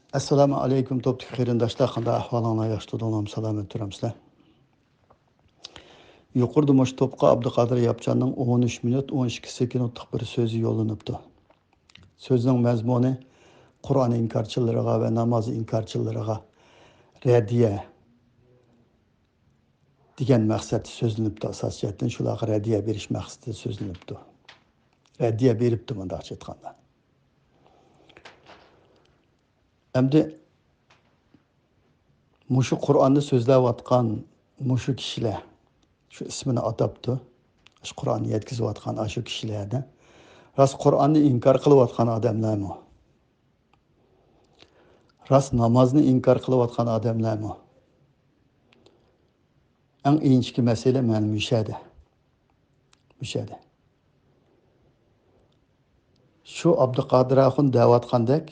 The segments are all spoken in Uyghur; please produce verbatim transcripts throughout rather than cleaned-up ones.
ئەسسالامۇ ئەلەيكۇم، توپتىكى قېرىنداشلار، قانداق ئەھۋالىڭلار؟ ياخشى تۇردۇڭلارمۇ؟ سالامەت تۇرامسىلەر؟ يۇقىرىدا مۇشۇ توپقا ئابدۇقادىر ياپچاننىڭ ئون ئۈچ مىنۇت ئون ئىككى سېكۇنتلۇق بىر سۆزى يوللىنىپتۇ. سۆزنىڭ مەزمۇنى قۇرئان ئىنكارچىلىرىغا ۋە ناماز ئىنكارچىلىرىغا رەددىيە دېگەن مەقسەتتە سۆزلىنىپتۇ. ئاساسىي جەھەتتىن شۇلارغا رەددىيە بېرىش مەقسىتىدە سۆزلىنىپتۇ. رەددىيە بېرىپتۇ، مۇنداقچە ئېيتقاندا. ئەمدى مۇشۇ قۇرئاننى سۆزلەۋاتقان مۇشۇ كىشىلەر، شۇ ئىسمىنى ئاتاپتۇ، شۇ قۇرئاننى يەتكۈزۈۋاتقان ئاشۇ كىشىلەردە راست قۇرئاننى ئىنكار قىلىۋاتقان ئادەملەرمۇ؟ راست نامازنى ئىنكار قىلىۋاتقان ئادەملەرمۇ؟ ئەڭ ئىنچىكە مەسىلە مانا مۇشەدە. مۇشەدە. شۇ ئابدۇقادىر ئاخۇن دەۋاتقاندەك،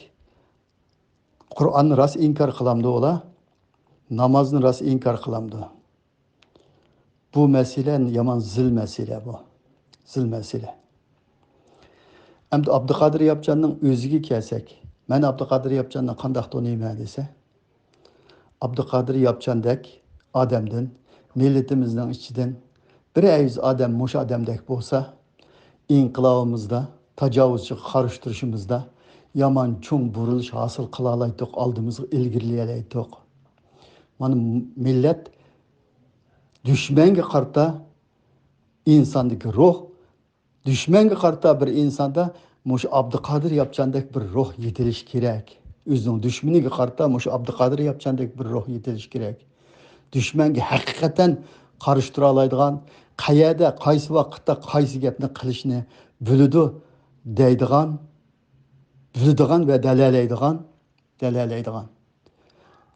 قۇرئاننى راست ئىنكار قىلامدۇ ئۇلار؟ نامازنى راست ئىنكار قىلامدۇ؟ بۇ مەسىلە يامان زىل مەسىلە بۇ. زىل مەسىلە. ئەمدى ئابدۇقادىر ياپچاننىڭ ئۆزىگە كەلسەك، مەن ئابدۇقادىر ياپچاننى قانداق تونۇيمەن دېسە، ئابدۇقادىر ياپچاندەك ئادەمدىن، مىللىتىمىزنىڭ ئىچىدىن بىرەر يۈز ئادەم مۇشۇ ئادەمدەك بولسا، ئىنقىلابىمىزدا، تاجاۋۇزچىغا قارشى تۇرۇشىمىزدا يامان چوڭ بۇرۇلۇش ھاسىل قىلالايتتۇق، ئالدىمىزغا ئىلگىرىلىيەلەيتتۇق. مانا، مىللەت دۈشمەنگە قارىتا ئىنساندىكى روھ، دۈشمەنگە قارىتا بىر ئىنساندا مۇشۇ ئابدۇقادىر ياپچاندەك بىر روھ يېتىلىشى كېرەك. ئۆزىنىڭ دۈشمىنىگە قارىتا مۇشۇ ئابدۇقادىر ياپچاندەك بىر روھ يېتىلىشى كېرەك. دۈشمەنگە ھەقىقەتەن قارشى تۇرالايدىغان، قەيەردە، قايسى ۋاقىتتا، قايسى گەپنى قىلىشنى بىلىدۇ دەيدىغان، بىلىدىغان ۋە دەلەلەيدىغان، دەلەلەيدىغان،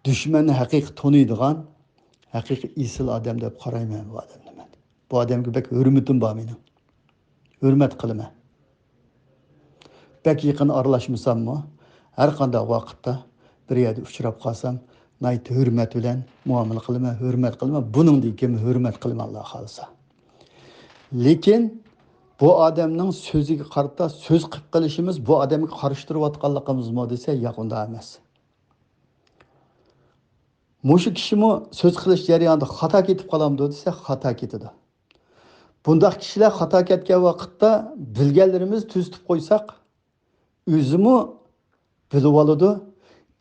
دۈشمەننى ھەقىقىي تونۇيدىغان، ھەقىقىي ئېسىل ئادەم دەپ قارايمەن بۇ ئادەمنى مەن. بۇ ئادەمگە بەك ھۆرمىتىم بار مېنىڭ. ھۆرمەت قىلىمەن. بەك يېقىن ئارىلاشمىساممۇ، ھەر قانداق ۋاقىتتا بىر يەردە ئۇچراپ قالسام، ناھايىتى ھۆرمەت بىلەن مۇئامىلە قىلىمەن، ھۆرمەت قىلىمەن. بۇنىڭدىن كېيىن ھۆرمەت قىلىمەن، ئاللا خالىسا. لېكىن بۇ ئادەمنىڭ سۆزىگە قارىتا سۆز قىلىپ قېلىشىمىز بۇ ئادەمگە قارشى تۇرۇۋاتقانلىقىمىزمۇ دېسە، ياق، ئۇنداق ئەمەس. مۇشۇ كىشىمۇ سۆز قىلىش جەريانىدا خاتا كېتىپ قالامدۇ دېسە، خاتا كېتىدۇ. بۇنداق كىشىلەر خاتا كەتكەن ۋاقىتتا بىلگەنلىرىمىز تۈزىتىپ قويساق، ئۆزىمۇ بىلىۋالىدۇ،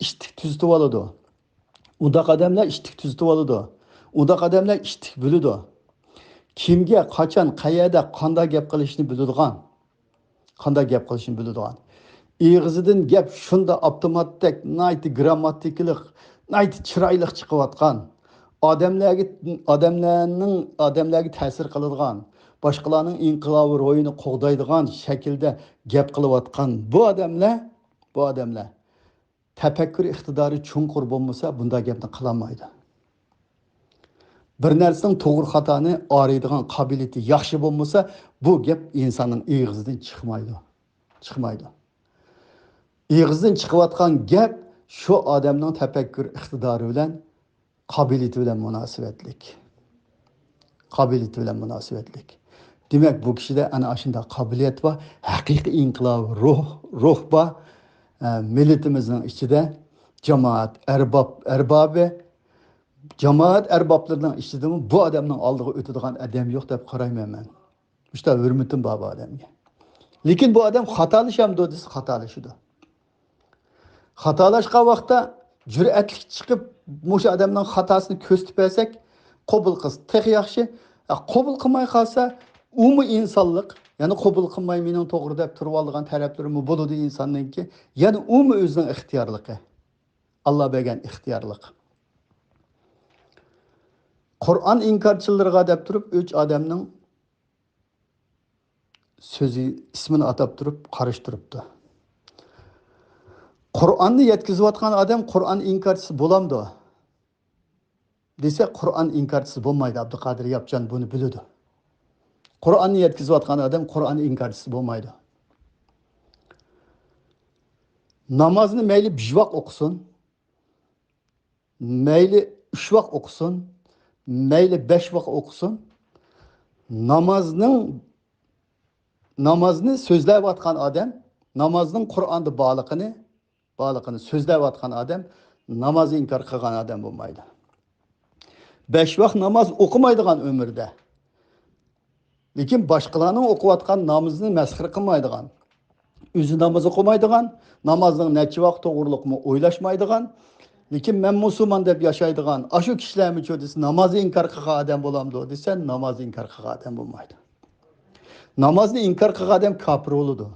ئىتتىك تۈزىتىۋالىدۇ. ئۇنداق ئادەملەر ئىتتىك تۈزىتىۋالىدۇ. ئۇنداق ئادەملەر ئىتتىك بىلىدۇ. كىمگە، قاچان، قەيەردە، قانداق گەپ قىلىشنى بىلىدىغان، قانداق گەپ قىلىشنى بىلىدىغان. ئېغىزىدىن گەپ شۇنداق ئاپتوماتتەك، ناھايىتى گىرامماتىكىلىق، ناھايىتى چىرايلىق چىقىۋاتقان، ئادەملەرگە، ئادەملەرنىڭ، ئادەملەرگە تەسىر قىلىدىغان، باشقىلارنىڭ ئىنقىلابىي روھىنى قوغدايدىغان شەكىلدە گەپ قىلىۋاتقان بۇ ئادەملەر، بۇ ئادەملەر تەپەككۇر ئىقتىدارى چوڭقۇر بولمىسا، بۇنداق گەپنى قىلالمايدۇ. بىر نەرسىنىڭ توغرا خاتانى ئايرىيدىغان قابىلىيىتى ياخشى بولمىسا، بۇ گەپ ئىنساننىڭ ئېغىزىدىن چىقمايدۇ. چىقمايدۇ. ئېغىزدىن چىقىۋاتقان گەپ شۇ ئادەمنىڭ تەپەككۇر ئىقتىدارى بىلەن، قابىلىيىتى بىلەن مۇناسىۋەتلىك. قابىلىيىتى بىلەن مۇناسىۋەتلىك. دېمەك، بۇ كىشىدە ئەنە ئاشۇنداق قابىلىيەت بار، ھەقىقىي ئىنقىلابىي روھ، روھ بار. ئە، مىللىتىمىزنىڭ ئىچىدە جامائەت ئەرباب، ئەربابى، جامائەت ئەربابلىرىنىڭ ئىچىدىمۇ بۇ ئادەمنىڭ ئالدىغا ئۆتىدىغان ئادەم يوق دەپ قارايمەن مەن. مۇشۇنداق ھۆرمىتىم بار بۇ ئادەمگە. لېكىن بۇ ئادەم خاتالىشامدۇ دېسە، خاتالىشىدۇ. خاتالاشقان ۋاقىتتا جۈرئەتلىك چىقىپ، مۇشۇ ئادەمنىڭ خاتاسىنى كۆرسىتىپ بەرسەك، قوبۇل قىلسا تېخى ياخشى. ئە، قوبۇل قىلماي قالسا، ئۇمۇ ئىنسانلىق. يەنى قوبۇل قىلماي مېنىڭ توغرا دەپ تۇرۇۋالىدىغان تەرەپلىرىمۇ بولىدۇ ئىنساننىڭكى. يەنى ئۇمۇ ئۆزىنىڭ ئىختىيارلىقى. ئاللا بەرگەن ئىختىيارلىق. قۇرئان ئىنكارچىلىرىغا دەپ تۇرۇپ، ئۈچ ئادەمنىڭ سۆزى، ئىسمىنى ئاتاپ تۇرۇپ قارشى تۇرۇپتۇ. قۇرئاننى يەتكۈزۈۋاتقان ئادەم قۇرئان ئىنكارچىسى بولامدۇ دېسە، قۇرئان ئىنكارچىسى بولمايدۇ. ئابدۇقادىر ياپچان بۇنى بىلىدۇ. قۇرئاننى يەتكۈزۈۋاتقان ئادەم قۇرئان ئىنكارچىسى بولمايدۇ. نامازنى مەيلى بىش ۋاق ئوقۇسۇن، مەيلى ئۈچ ۋاق ئوقۇسۇن، مەيلى بەش ۋاق ئوقۇسۇن، نامازنىڭ، نامازنى سۆزلەۋاتقان ئادەم نامازنىڭ قۇرئاندا بارلىقىنى بارلىقىنى سۆزلەۋاتقان ئادەم نامازنى ئىنكار قىلغان ئادەم بولمايدۇ. بەش ۋاق ناماز ئوقۇمايدىغان ئۆمرىدە، لېكىن باشقىلارنىڭ ئوقۇۋاتقان نامىزىنى مەسخىرە قىلمايدىغان، ئۆزى ناماز ئوقۇمايدىغان، نامازنىڭ نەچچە ۋاق توغرىلىقمۇ ئويلاشمايدىغان، لېكىن مەن مۇسۇلمان دەپ ياشايدىغان ئاشۇ كىشىلەرمۇ چۇ دېسە، نامازنى ئىنكار قىلغان ئادەم بولامدۇ دېسە، نامازنى ئىنكار قىلغان ئادەم بولمايدۇ. نامازنى ئىنكار قىلغان ئادەم كاپىر بولىدۇ.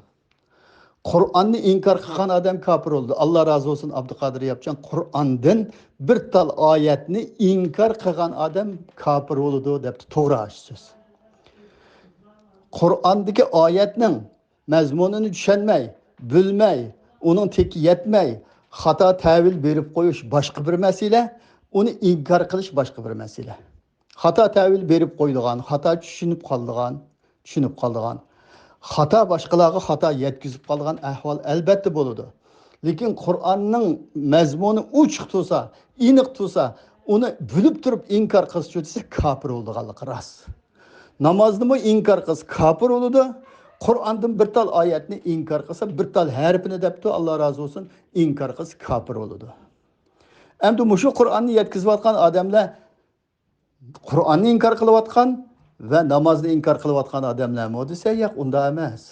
قۇرئاننى ئىنكار قىلغان ئادەم كاپىر بولىدۇ. ئاللا رازى بولسۇن، ئابدۇقادىر ياپچان، قۇرئاندىن بىر تال ئايەتنى ئىنكار قىلغان ئادەم كاپىر بولىدۇ دەپتۇ. توغرا ئاشۇ سۆز. قۇرئاندىكى ئايەتنىڭ مەزمۇنىنى چۈشەنمەي، بىلمەي، ئۇنىڭ تېكى يەتمەي، خاتا تەۋىل بېرىپ قويۇش باشقا بىر مەسىلە، ئۇنى ئىنكار قىلىش باشقا بىر مەسىلە. خاتا تەۋىل بېرىپ قويىدىغان، خاتا چۈشىنىپ قالىدىغان، چۈشىنىپ قالىدىغان، خاتا باشقىلارغا خاتا يەتكۈزۈپ قالىدىغان ئەھۋال ئەلبەتتە بولىدۇ. لېكىن قۇرئاننىڭ مەزمۇنى ئوچۇق تۇرسا، ئېنىق تۇرسا، ئۇنى بىلىپ تۇرۇپ ئىنكار قىلسىچۇ دېسە، كاپىر بولىدىغانلىقى راست. نامازنىمۇ ئىنكار قىلسا كاپىر بولىدۇ. قۇرئاندىن بىر تال ئايەتنى ئىنكار قىلسا، بىر تال ھەرپىنى دەپتۇ، ئاللا رازى بولسۇن، ئىنكار قىلسا كاپىر بولىدۇ. ئەمدى مۇشۇ قۇرئاننى يەتكۈزۈۋاتقان ئادەملەر قۇرئاننى ئىنكار قىلىۋاتقان ۋە نامازنى ئىنكار قىلىۋاتقان ئادەملەرمۇ دېسە، ياق، ئۇنداق ئەمەس.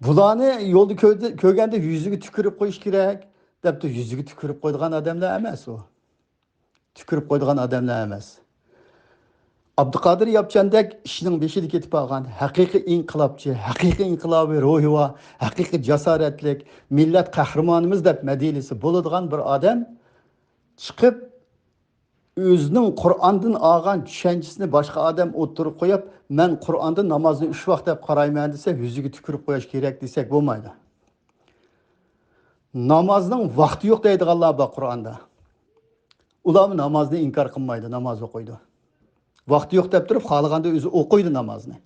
بۇلارنى يولدا كۆردى- كۆرگەندە يۈزىگە تۈكۈرۈپ قويۇش كېرەك، دەپتۇ. يۈزىگە تۈكۈرۈپ قويىدىغان ئادەملەر ئەمەس ئۇ. تۈكۈرۈپ قويىدىغان ئادەملەر ئەمەس. ئابدۇقادىر ياپچاندەك ئىشنىڭ بېشىدا كېتىپ قالغان، ھەقىقىي ئىنقىلابچى، ھەقىقىي ئىنقىلابىي روھى بار، ھەقىقىي جاسارەتلىك، مىللەت قەھرىمانىمىز دەپ مەدھىيىسى بولىدىغان بىر ئادەم چىقىپ، ئۆزىنىڭ قۇرئاندىن ئالغان چۈشەنچىسىنى باشقا ئادەم ئوتتۇرىغا قويۇپ، مەن قۇرئاندا نامازنى ئۈچ ۋاق دەپ قارايمەن دېسە، يۈزىگە تۈكۈرۈپ قويۇش كېرەك دېسەك بولمايدۇ. نامازنىڭ ۋاقتى يوق دەيدىغانلار بار قۇرئاندا. ئۇلارمۇ نامازنى ئىنكار قىلمايدۇ، ناماز ئوقۇيدۇ. ۋاقتى يوق دەپ تۇرۇپ، خالىغاندا ئۆزى ئوقۇيدۇ نامازنى.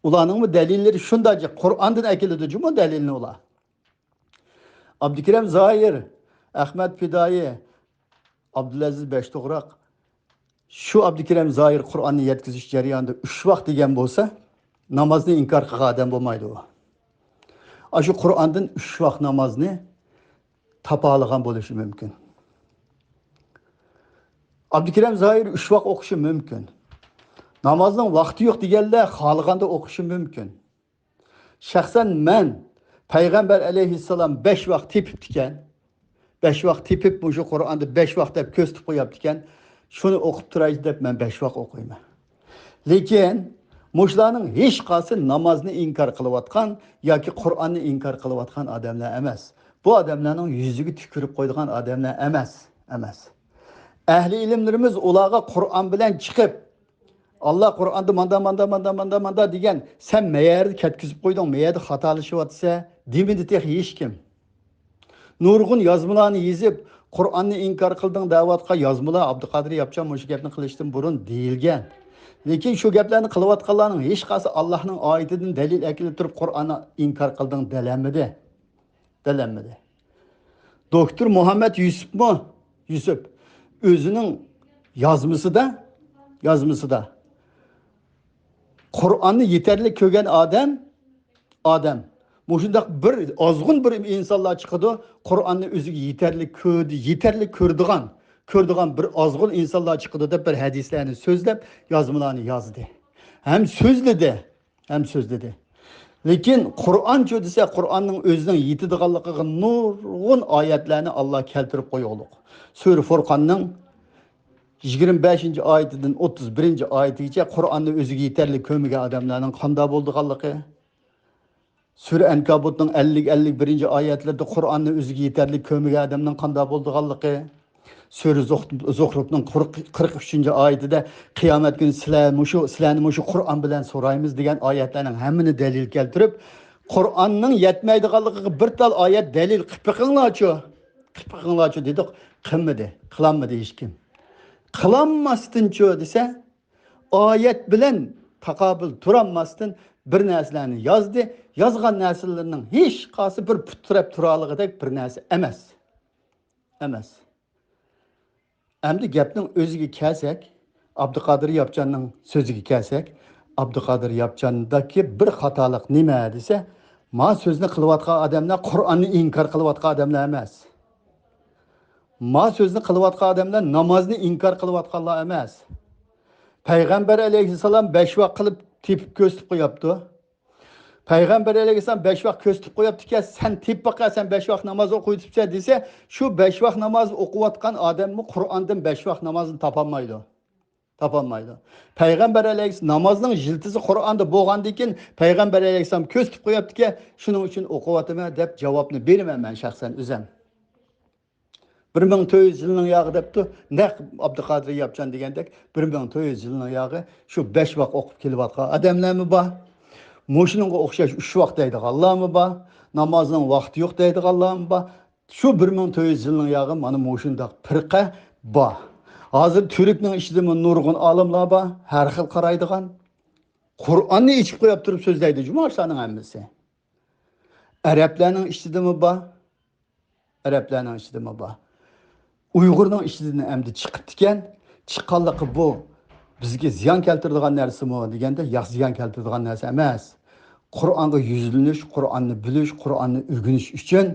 ئۇلارنىڭمۇ دەلىللىرى شۇنداق جىق، قۇرئاندىن ئەكېلىدۇ جۇمۇ دەلىلنى ئۇلار. ئابدۇكېرىم زاھىر، ئەخمەت پىدائىي، ئابدۇلئەزىز بەشتوغراق، شۇ ئابدۇكېرىم زاھىر قۇرئاننى يەتكۈزۈش جەريانىدا ئۈچ ۋاق دېگەن بولسا، نامازنى ئىنكار قىلغان ئادەم بولمايدۇ ئۇ. ئاشۇ قۇرئاندىن ئۈچ ۋاق نامازنى تاپالىغان بولۇشى مۇمكىن. ئابدۇكېرىم زاھىر ئۈچ ۋاق ئوقۇشى مۇمكىن. نامازنىڭ ۋاقتى يوق دېگەنلەر خالىغاندا ئوقۇشى مۇمكىن. شەخسەن مەن پەيغەمبەر ئەلەيھىسسالام بەش ۋاق تېپىپتىكەن، بەش ۋاق تېپىپ، مۇشۇ قۇرئاندا بەش ۋاق دەپ كۆرسىتىپ قويۇپتىكەن، شۇنى ئوقۇپ تۇراي دەپ مەن بەش ۋاق ئوقۇيمەن. لېكىن مۇشۇلارنىڭ ھېچقايسى نامازنى ئىنكار قىلىۋاتقان ياكى قۇرئاننى ئىنكار قىلىۋاتقان ئادەملەر ئەمەس. بۇ ئادەملەرنىڭ يۈزىگە تۈكۈرۈپ قويىدىغان ئادەملەر ئەمەس، ئەمەس. ئەھلى ئىلىملىرىمىز ئۇلارغا قۇرئان بىلەن چىقىپ، ئاللا قۇرئاندا ماندا، ماندا، ماندا، ماندا، ماندا دېگەن، سەن مەيەردە كەتكۈزۈپ قويدۇڭ، مەيەردە خاتالىشىۋاتىسەن دېمىدى تېخى ھېچكىم. نۇرغۇن يازمىلارنى يېزىپ، قۇرئاننى ئىنكار قىلدىڭ دەۋاتقان يازمىلار، ئابدۇقادىر ياپچان مۇشۇ گەپنى قىلىشتىن بۇرۇن دېيىلگەن. لېكىن شۇ گەپلەرنى قىلىۋاتقانلارنىڭ ھېچقايسى ئاللانىڭ ئايىتىدىن دەلىل ئەكېلىپ تۇرۇپ، قۇرئاننى ئىنكار قىلدىڭ دېلەلمىدى. دېلەلمىدى. دوكتور مۇھەممەد يۈسۈپمۇ، يۈسۈپ ئۆزىنىڭ يازمىسىدا، يازمىسىدا قۇرئاننى يېتەرلىك كۆرگەن ئادەم، ئادەم. مۇشۇنداق بىر ئازغۇن بىر ئىنسانلار چىقىدۇ، قۇرئاننى ئۆزىگە يېتەرلىك كۆردى، يېتەرلىك كۆرىدىغان، كۆرىدىغان بىر ئازغۇن ئىنسانلار چىقىدۇ دەپ بىر ھەدىسلەرنى سۆزلەپ، يازمىلارنى يازدى. ھەم سۆزلىدى، ھەم سۆزلىدى. لېكىن قۇرئانچۇ دېسە، قۇرئاننىڭ ئۆزىنىڭ يېتىدىغانلىقىغا نۇرغۇن ئايەتلەرنى ئاللا كەلتۈرۈپ قويغۇلۇق. سۈرە فۇرقاننىڭ يىگىرمە بەشىنچى ئايىتىدىن ئوتتۇز بىرىنچى ئايىتىگىچە قۇرئاننى ئۆزىگە يېتەرلىك كۆرمىگەن ئادەملەرنىڭ قانداق بولىدىغانلىقى، سۈرە ئەنكابۇتنىڭ ئەللىك، ئەللىك بىرىنچى ئايەتلىرىدە قۇرئاننى ئۆزىگە يېتەرلىك كۆرمىگەن ئادەمنىڭ قانداق بولىدىغانلىقى، سۈرە زۇخ-، زۇخرۇفنىڭ قىرىق، قىرىق ئۈچىنچى ئايىتىدە قىيامەت كۈنى سىلەر مۇشۇ، سىلەرنى مۇشۇ قۇرئان بىلەن سورايمىز دېگەن ئايەتلەرنىڭ ھەممىنى دەلىل كەلتۈرۈپ، قۇرئاننىڭ يەتمەيدىغانلىقىغا بىر تال ئايەت دەلىل قىلىپ بېقىڭلارچۇ، قىلىپ بېقىڭلارچۇ دېدۇق، قىلمىدى، قىلالمىدى ھېچكىم. قىلالماستىنچۇ دېسە، ئايەت بىلەن تاقابىل تۇرالماستىن بىر نەرسىلەرنى يازدى. يازغان نەرسىلىرىنىڭ ھېچقايسى بىر پۇت تىرەپ تۇرالىغۇدەك بىر نەرسە ئەمەس. ئەمەس. ئەمدى گەپنىڭ ئۆزىگە كەلسەك، ئابدۇقادىر ياپچاننىڭ سۆزىگە كەلسەك، ئابدۇقادىر ياپچاندىكى بىر خاتالىق نېمە دېسە، ما سۆزنى قىلىۋاتقان ئادەملەر قۇرئاننى ئىنكار قىلىۋاتقان ئادەملەر ئەمەس. ما سۆزنى قىلىۋاتقان ئادەملەر نامازنى ئىنكار قىلىۋاتقانلار ئەمەس. پەيغەمبەر ئەلەيھىسسالام بەش ۋاق قىلىپ تېپىپ كۆرسىتىپ قوياپتۇ. پەيغەمبەر ئەلەيھىسسالام بەش ۋاق كۆرسىتىپ قوياپتىكەن، سەن تېپ باقا، سەن بەش ۋاق ناماز ئوقۇۋېتىپسەن دېسە، شۇ بەش ۋاق ناماز ئوقۇۋاتقان ئادەممۇ قۇرئاندىن بەش ۋاق نامازنى تاپالمايدۇ. تاپالمايدۇ. پەيغەمبەر ئەلەيھىسسالام نامازنىڭ يىلتىزى قۇرئاندا بولغاندىن كېيىن پەيغەمبەر ئەلەيھىسسالام كۆرسىتىپ قوياپتىكەن، شۇنىڭ ئۈچۈن ئوقۇۋاتىمەن دەپ جاۋابنى بېرىمەن مەن شەخسەن ئۆزەم. بىر مىڭ تۆت يۈز يىلنىڭ ياغى دەپتۇ، نەق ئابدۇقادىر ياپچان دېگەندەك، بىر مىڭ تۆت يۈز يىلنىڭ ياغى شۇ بەش ۋاق ئوقۇپ كېلىۋاتقان ئادەملەرمۇ بار. مۇشۇنىڭغا ئوخشاش ئۈچ ۋاق دەيدىغانلارمۇ بار. نامازنىڭ ۋاقتى يوق دەيدىغانلارمۇ بار. شۇ بىر مىڭ تۆت يۈز يىلنىڭ ياغى مانا مۇشۇنداق پىرقە بار. ھازىر تۈركنىڭ ئىچىدىمۇ نۇرغۇن ئالىملار بار، ھەر خىل قارايدىغان. قۇرئاننى ئېچىپ قويۇپ تۇرۇپ سۆزلەيدۇ جۇمۇ ئاشۇلارنىڭ ھەممىسى. ئەرەبلەرنىڭ ئىچىدىمۇ بار. ئەرەبلەرنىڭ ئىچىدىمۇ بار. ئۇيغۇرنىڭ ئىچىدىن ئەمدى چىقىپتىكەن. چىققانلىقى بۇ بىزگە زىيان كەلتۈرىدىغان نەرسىمۇ دېگەندە، ياق، زىيان كەلتۈرىدىغان نەرسە ئەمەس. قۇرئانغا يۈزلىنىش، قۇرئاننى بىلىش، قۇرئاننى ئۆگىنىش ئۈچۈن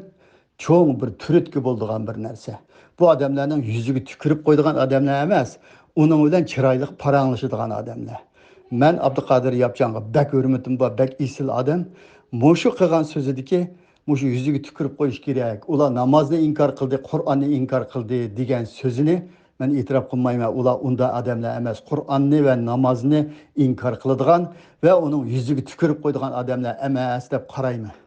چوڭ بىر تۈرتكە بولىدىغان بىر نەرسە. بۇ ئادەملەرنىڭ يۈزىگە تۈكۈرۈپ قويىدىغان ئادەملەر ئەمەس، ئۇنىڭ بىلەن چىرايلىق پاراڭلىشىدىغان ئادەملەر. مەن ئابدۇقادىر ياپچانغا بەك ھۆرمىتىم بار، بەك ئېسىل ئادەم. مۇشۇ قىلغان سۆزىدىكى، مۇشۇ يۈزىگە تۈكۈرۈپ قويۇش كېرەك، ئۇلار نامازنى ئىنكار قىلدى، قۇرئاننى ئىنكار قىلدى دېگەن سۆزىنى مەن ئېتىراپ قىلمايمەن. ئۇلار ئۇنداق ئادەملەر ئەمەس، قۇرئاننى ۋە نامازنى ئىنكار قىلىدىغان ۋە ئۇنىڭ يۈزىگە تۈكۈرۈپ قويىدىغان ئادەملەر ئەمەس دەپ قارايمەن.